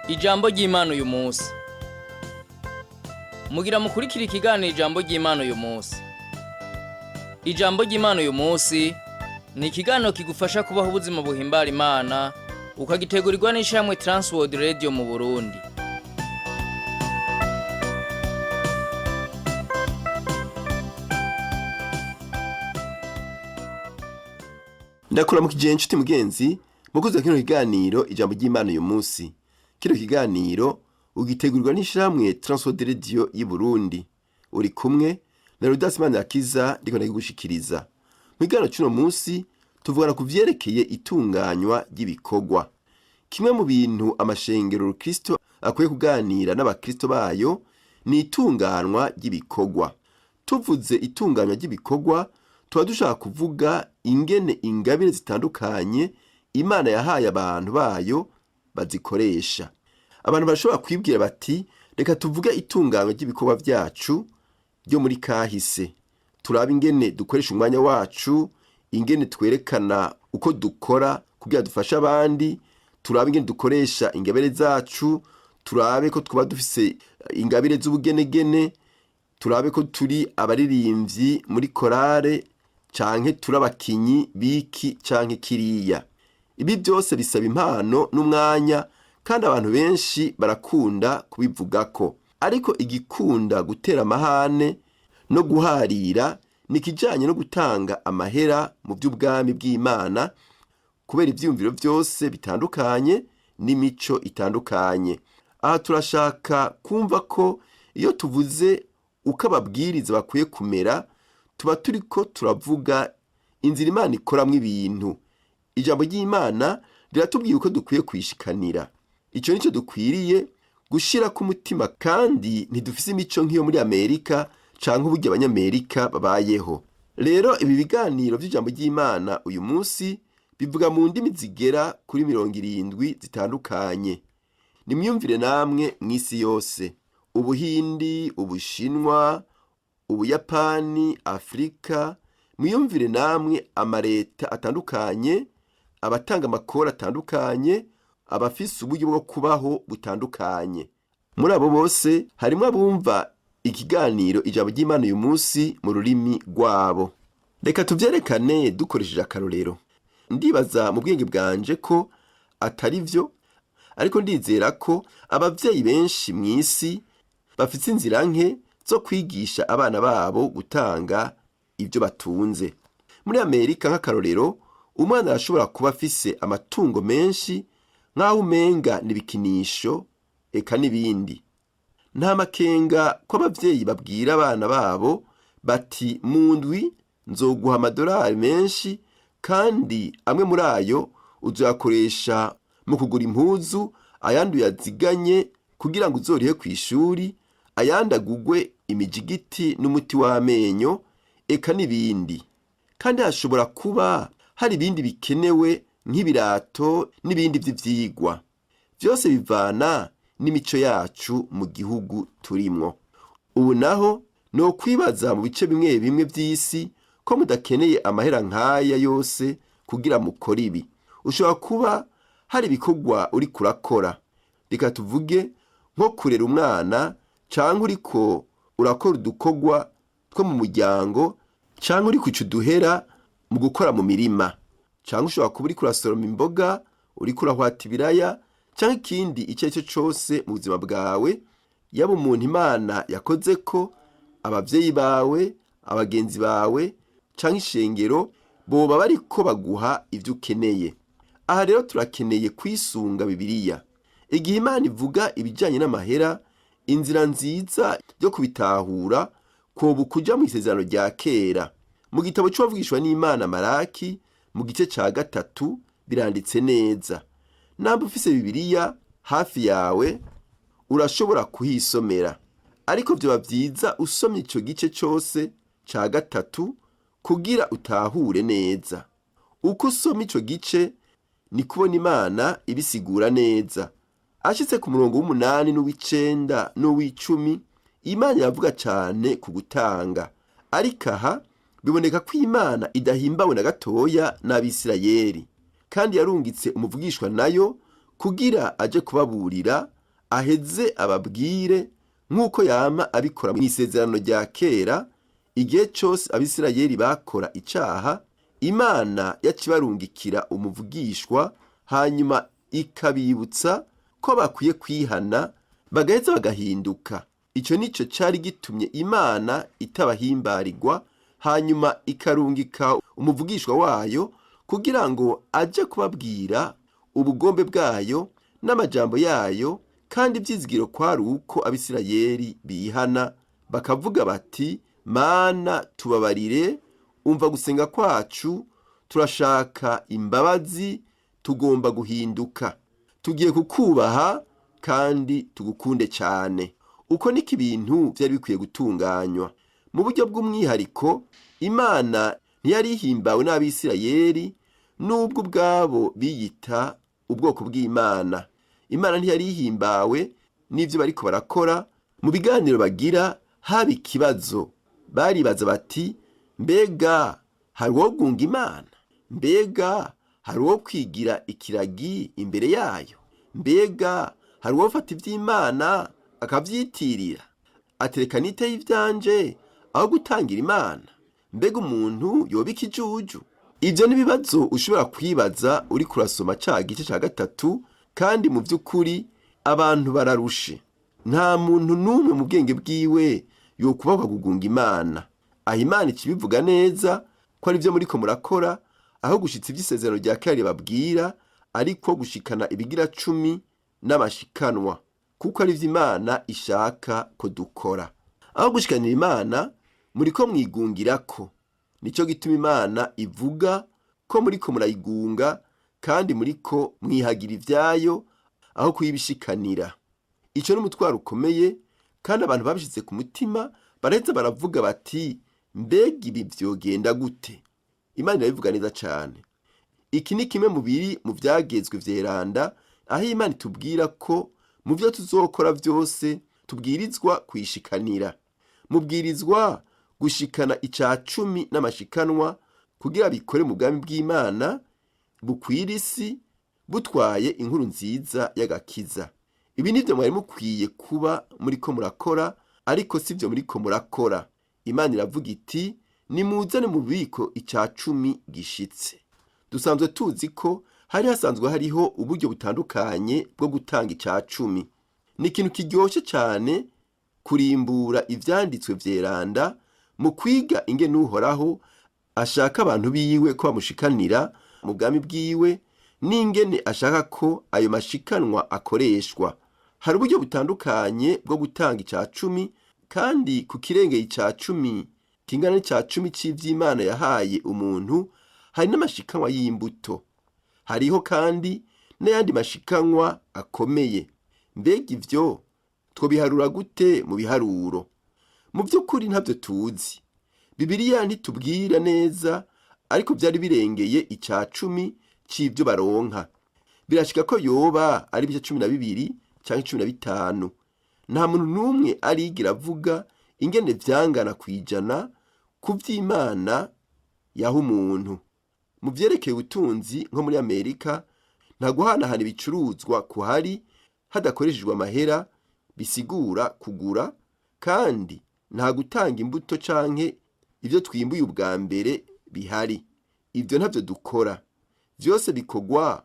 Ijambo ry'Imana uyu munsi. Mugira mukurikira ikiganiro ijambo ry'Imana uyu munsi. Ijambo ry'Imana uyu munsi ni ikiganiro kigufasha kubaho ubuzima buhimbara Imana, ukagitegurirwa n'ishirahamwe Transworld Radio mu Burundi. Ndakuramukije inshuti mugenzi mukuze kino kiganiro ijambo ry'Imana uyu munsi. Kino kiganiro ugitegurirwa n'ishirahamwe Transworld Radio y'i Burundi. Uri kumwe na Rudas Manirakiza ndiko ndagigushikiriza. Mu kiganiro c'uno munsi tuvugana ku vyerekeye itunganywa ry'ibikorwa. Kimwe mu bintu amashengero Kristo akwiye kuganira n'abakristo bayo ni itunganwa ry'ibikorwa. Tuvuze itunganywa ry'ibikorwa tuba dushaka kuvuga ingene ingabire zitandukanye Imana yahaye abantu bayo bazikoresha. Abantu barashobora kwibwira bati reka tuvuge itunganywa ry'ibikorwa vyacu ryo muri kahise, turabe ingene dukoresha umwanya wacu, ingene twerekana uko dukora kugira dufashe abandi, turabe ingene dukoresha ingabire zacu, turabe ko twaba dufise ingabire z'ubugenegene, turabe ko turi abaririmbyi muri korale canke turi abakinyi b'iki canke kiriya. Ibi byose bisaba impano n'umwanya kandi abantu benshi barakunda kubivugako. Ariko igikunda gutera amahane no guharira ni ikijanye no gutanga amahera mu vy'ubwami bw'Imana kubera ivyiyumviro vyose bitandukanye n'imico itandukanye. Aha turashaka kumva ko iyo tuvuze uko ababwiriza bakwiye kumera, tuba turiko turavuga inzira Imana ikoramwo ibintu. Ijambo ry'Imana riratubwira uko dukwiye kwishikanira. Ico nico dukwiriye gushirako umutima kandi ntidufise imico nk'iyo muri Amerika canke uburyo abanyamerika babayeho. Rero ibi biganiro vy'ijambo ry'Imana uyu munsi bivuga mu ndimi zigera kuri 70 zitandukanye. Nimwiyumvire namwe mw'isi yose. Ubuhindi, Ubushinwa, Ubuyapani, Afrika, mwiyumvire namwe amareta atandukanye, abatanga amakori atandukanye, abafise uburyo bwo kubaho butandukanye. Muri abo bose harimwo abumva ikiganiro ijambo ry'Imana uyu munsi mu rurimi rwabo. Reka tuvyerekane dukoresheje akarorero. Ndibaza mu bwenge bwanje ko atari vyo, ariko ndizera ko abavyeyi benshi mw'isi bafise inzira nke zo kwigisha abana babo gutanga ivyo batunze. Muri Amerika nk'akarorero, umwana arashobora kuba afise amatungo menshi nk'aho umenga n'ibikinisho eka n'ibindi. Nta makenga ko abavyeyi babwira abana babo bati mu ndwi nzoguha amadolari menshi kandi amwe muri ayo uzoyakoresha mu kugura impuzu, ayandi uyaziganye kugira ngo uzorihe kw'ishuri, ayandi agugwe imijigiti n'umuti w'amenyo eka n'ibindi. Kandi hashobora kuba hari ibindi bikenewe nk'ibirato n'ibindi vy'ivyigwa. Vyose bivana n'imico yacu mu gihugu turimwo. Ubu naho nokwibaza mu bice bimwe bimwe vy'isi ko mudakeneye amahera nk'aya yose kugira mukore ibi. Ushobora kuba hari ibikorwa uriko urakora. Reka tuvuge nko kurera umwana canke uriko urakora udukorwa two mu muryango canke uriko uca uduhera mu gukora mu mirima, canke ushobora kuba uriko urasoroma imboga, uriko urahwata ibiraya canke ikindi ico arico cose mu buzima bwawe, yaba umuntu Imana yakozeko, abavyeyi bawe, abagenzi bawe canke ishengero boba bariko baguha ivyo ukeneye. Aha rero turakeneye kwisunga Bibiliya. Igihe Imana ivuga ibijanye n'amahera, inzira nziza yo kubitahura kwoba ukuja mw'isezerano rya kera. Mu gitabo c'uwavugishwa n'Imana Malaki, mu gice ca 3 biranditse neza. Namba ufise Bibiliya hafi yawe, urashobora kuhisomera. Ariko vyoba vyiza usomye ico gice cose ca 3 kugira utahure neza. Uko usoma ico gice ni kubona Imana ibisigura neza. Ashitse ku murongo w'8 n'uw'icenda n'uw'icumi, Imana iravuga cane ku gutanga. Ariko aha biboneka ko Imana idahimbawe na gatoya n'Abisirayeli, kandi yarungitse umuvugishwa nayo kugira aje kubaburira. Aheze ababwire nk'uko yama abikora mu isezerano rya kera. Igihe cyose Abisirayeli bakora icaha, Imana yacibarungikira umuvugishwa, hanyuma ikabibutsa ko bakwiye kwihana bagaheza bagahinduka. Icyo nicyo cyari gitumye Imana itabahimbarirwa, hanyuma ikarungika umuvugishwa wayo kugira ngo aje kubabwira ubugombe bwayo n'amajambo yayo. Kandi ibyizigiro kwari uko Abisirayeli bihana bakavuga bati: "Mana, tubabarire, umva gusenga kwacu, turashaka imbabazi, tugomba guhinduka, tugiye kukubaha kandi tugukunde cyane." Uko niko ibintu byari bikwiye gutunganywa mu buryo bw'umwihariko. Imana ntiyari ihimbawe n'Abisirayeli, n'ubwo ubwabo biyita ubwoko bw'Imana. Imana ntiyari ihimbawe n'ibyo bariko barakora. Mu biganiro bagira haba ikibazo, baribaza bati: "Mbega hari uwo gunga Imana? Mbega hari uwo kwigira ikiragi imbere yayo? Mbega hari uwo fata iby'Imana akabyitirira, atereka nite y'ibyanje aho gutangira Imana? Mbega umuntu yoba ikijuju?" Ibyo ni ibibazo ushobora kwibaza uri kurasoma ca gice cya gatatu. Kandi mu by'ukuri abantu bararushe. Nta muntu n'umwe mu bwenge bwiwe yokubakwa kugunga Imana. Aho Imana ikibivuga neza ko ari byo muriko murakora, aho gushitsa iby'isezerano rya kera babwira, ariko gushikana ibigira cumi n'amashikanwa, kuko ari byo Imana ishaka ko dukora. Aho gushikanira Imana, muriko mwigungirako. Nicyo gituma Imana ivuga ko muriko murayigunga kandi muriko mwihagira ibyayo aho kuyibishikanira. Icyo ni umutwaro ukomeye, kandi abantu babishyize ku mutima baraheza baravuga bati: "Mbega ibi byogenda gute?" Imana irabivuga neza cyane. Iki ni kimwe mu biri mu byagezwe vyeranda, aho Imana itubwira ko mu byo tuzokora byose tubwirizwa kuyishikanira. Mubwirizwa gushikana ica cumi n'amashikanwa kugira bikore mu bwami bw'Imana bukwira isi, butwaye inkuru nziza y'agakiza. Ibi nibyo mwari mukwiye kuba muriko murakora, ariko sibyo muriko murakora. Imana iravuga iti: "Nimuzane mu bubiko ica cumi gishitse." Dusanzwe tuzi ko hari hasanzwe hariho uburyo butandukanye bwo gutanga ica cumi. Ni ikintu kiryoshye cyane kurimbura ivyanditswe vyeranda mu kwiga ingene Uhoraho ashaka abantu biwe ko bamushikanira mu bwami bwiwe, n'ingene ashaka ko ayo mashikanwa akoreshwa. Hari uburyo butandukanye bwo gutanga ica cumi, kandi ku kirengeye ica cumi kingana n'ica cumi c'ivy'Imana yahaye umuntu, hari n'amashikanwa y'imbuto. Hariho kandi n'ayandi mashikanwa akomeye. Mbega ivyo twobiharura gute mu biharuro? Mu by'ukuri ntabyo tuzi, Bibiliya ntitubwira neza, ariko byari birengeye ica cumi c'ibyo baronka. Birashika ko yoba ari ibice 12 canke 15. Nta muntu n'umwe arigira avuga ingene vyangana kw'ijana ku vy'Imana yaha umuntu. Mu vyerekeye ubutunzi, nko muri Amerika, nta guhanahana ibicuruzwa kuhari hadakoreshejwe amahera, bisigura kugura, kandi nta gutanga imbuto canke ibyo twimbuye ubwa mbere bihari. Ibyo ntabyo dukora, byose bikorwa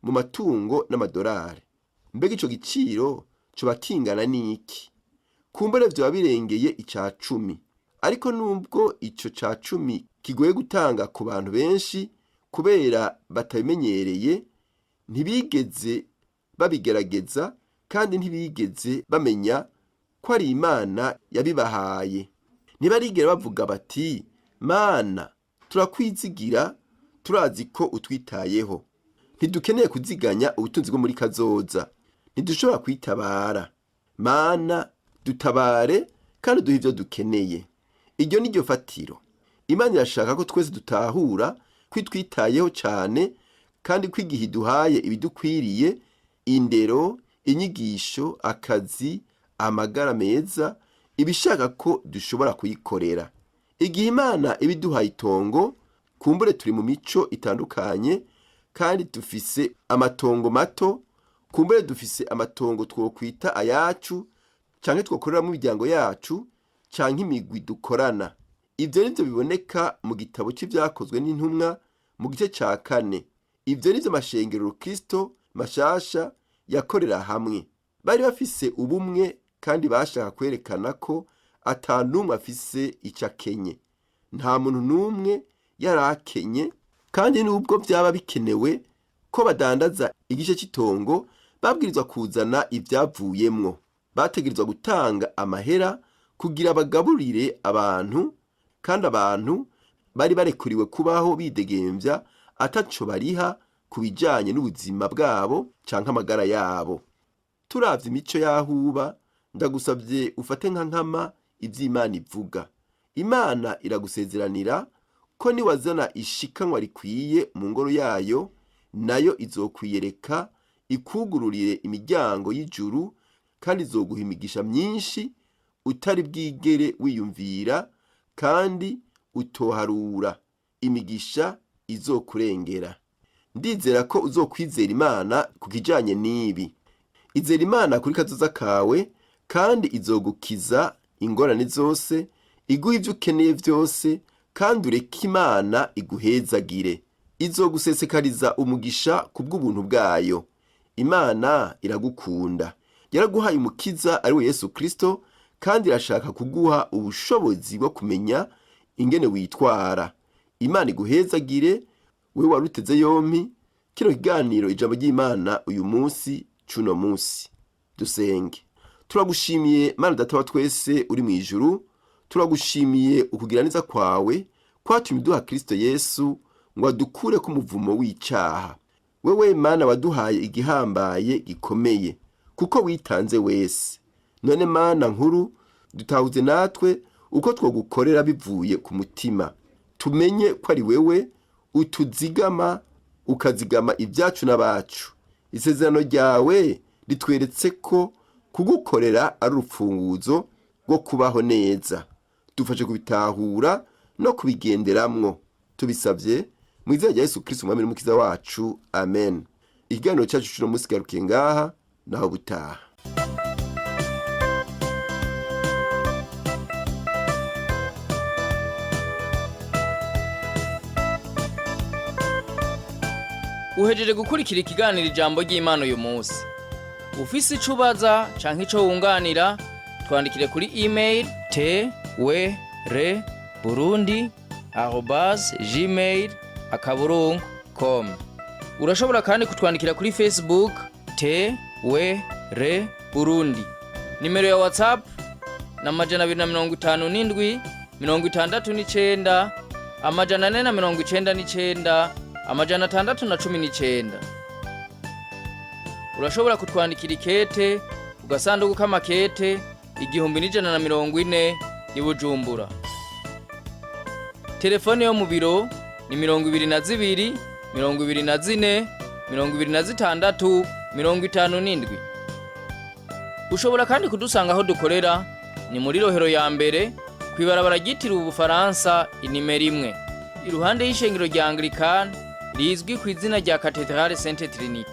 mu matungo n'amadolari. Mbega ico giciro coba kingana n'iki? Kumbure vyoba birengeye ica cumi. Ariko nubwo ico ca cumi kigoye gutanga ku bantu benshi kubera batabimenyereye, ntibigeze babigerageza, kandi ntibigeze bamenya ko ari Imana yabibahaye. Ntibarigera bavuga bati: "Mana, turakwizigira, turazi ko utwitayeho, ntidukeneye kuziganya ubutunzi bwo muri kazoza, ntidushobora kwitabara. Mana, dutabare kandi duhe ibyo dukeneye." Iryo ni ryo fatiro. Imana irashaka ko twese dutahura ko itwitayeho cyane, kandi ko igihe iduhaye ibidukwiriye, indero, inyigisho, akazi, amagara meza, ibishaka ko dushobora kuyikorera. Igihe Imana ibiduhaye itongo, kumbure turi mu mico itandukanye kandi dufise amatongo mato. Kumbure dufise amatongo twokwita ayacu canke twokoreramo imiryango yacu canke imigwi dukorana. Ivyo nivyo biboneka mu gitabo c'ivyakozwe n'intumwa mu gice ca kane. Ivyo nivyo mashengero Kristo mashasha yakorera hamwe. Bari bafise ubumwe kandi bashaka kwerekana ko ata n'umwe afise ico akenye. Nta muntu n'umwe yari akenye, kandi nubwo vyaba bikenewe ko badandaza igice c'itongo, babwirizwa kuzana ivyavuyemwo. Bategerezwa gutanga amahera kugira bagaburire abantu, kandi abantu bari barekuriwe kubaho bidegemvya ataco bariha ku bijanye n'ubuzima bwabo canke amagara yabo. Turavye imico y'ahuba, ndagusavye ufate nka nkama ivyo Imana ivuga. Imana iragusezeranira ko niwazana ishikanwa rikwiye mu ngoro yayo, nayo izokwiyereka ikugururire imiryango y'ijuru, kandi izoguha imigisha myinshi utari bwigere wiyumvira kandi utoharura, imigisha izokurengera. Ndizera ko uzokwizera Imana ku kijanye n'ibi. Izera Imana kuri kazoza kawe, kandi izogukiza ingorane zose, iguhe ivyo ukeneye vyose, kandi ureke Imana iguhezagire. Izogusesekariza umugisha kubw'ubuntu bwayo. Imana iragukunda. Yaraguhaye umukiza ari we Yesu Kristo, kandi irashaka kuguha ubushobozi bwo kumenya ingene witwara. Imana iguhezagire, wewe waruteze yompi kino kiganiro ijambo ry'Imana uyu munsi c'uno munsi. Dusenge. Turagushimiye Mana Data wa twese uri mw'ijuru, turagushimiye ukugira neza kwawe kwatumye uduha Kristo Yesu ngo adukure ku muvumo w'icaha. Wewe Mana waduhaye igihambaye gikomeye, kuko witanze wese. None Mana nkuru, dutahuze natwe uko twogukorera bivuye ku mutima. Tumenye ko ari wewe utuzigama, ukazigama ibyacu n'abacu. Isezerano ryawe ritweretse ko kugukorera ari urufunguzo rwo kubaho neza. Dufashe kubitahura no kubigenderamwo. Tubisabye mu izina rya Yesu Kristo umwami n'umukiza wacu, amen. Ikiganiro cyacu c'uno munsi kigarukiye ngaha, naho butaha. Uhejeje gukurikira ikiganiro ijambo ry'Imana uyu munsi. Ufise ico ubaza canke ico wunganira, twandikire kuri email twr burundi arobase gmail akaburungu com. Urashobora kandi kutwandikira kuri Facebook twr burundi. Nimero ya WhatsApp na 257 69 499 619. Urashobora kutwandikira ikete ku gasanduku k'amakete 1140 i Bujumbura. Telefone yo mu biro ni 22 24 26 57. Ushobora kandi kudusanga aho dukorera ni muri Rohero ya mbere kw'ibarabara ryitiriwe Ubufaransa inimero 1, iruhande y'ishengero rya Anglikani rizwi ku izina rya Katedrale Sainte Trinite.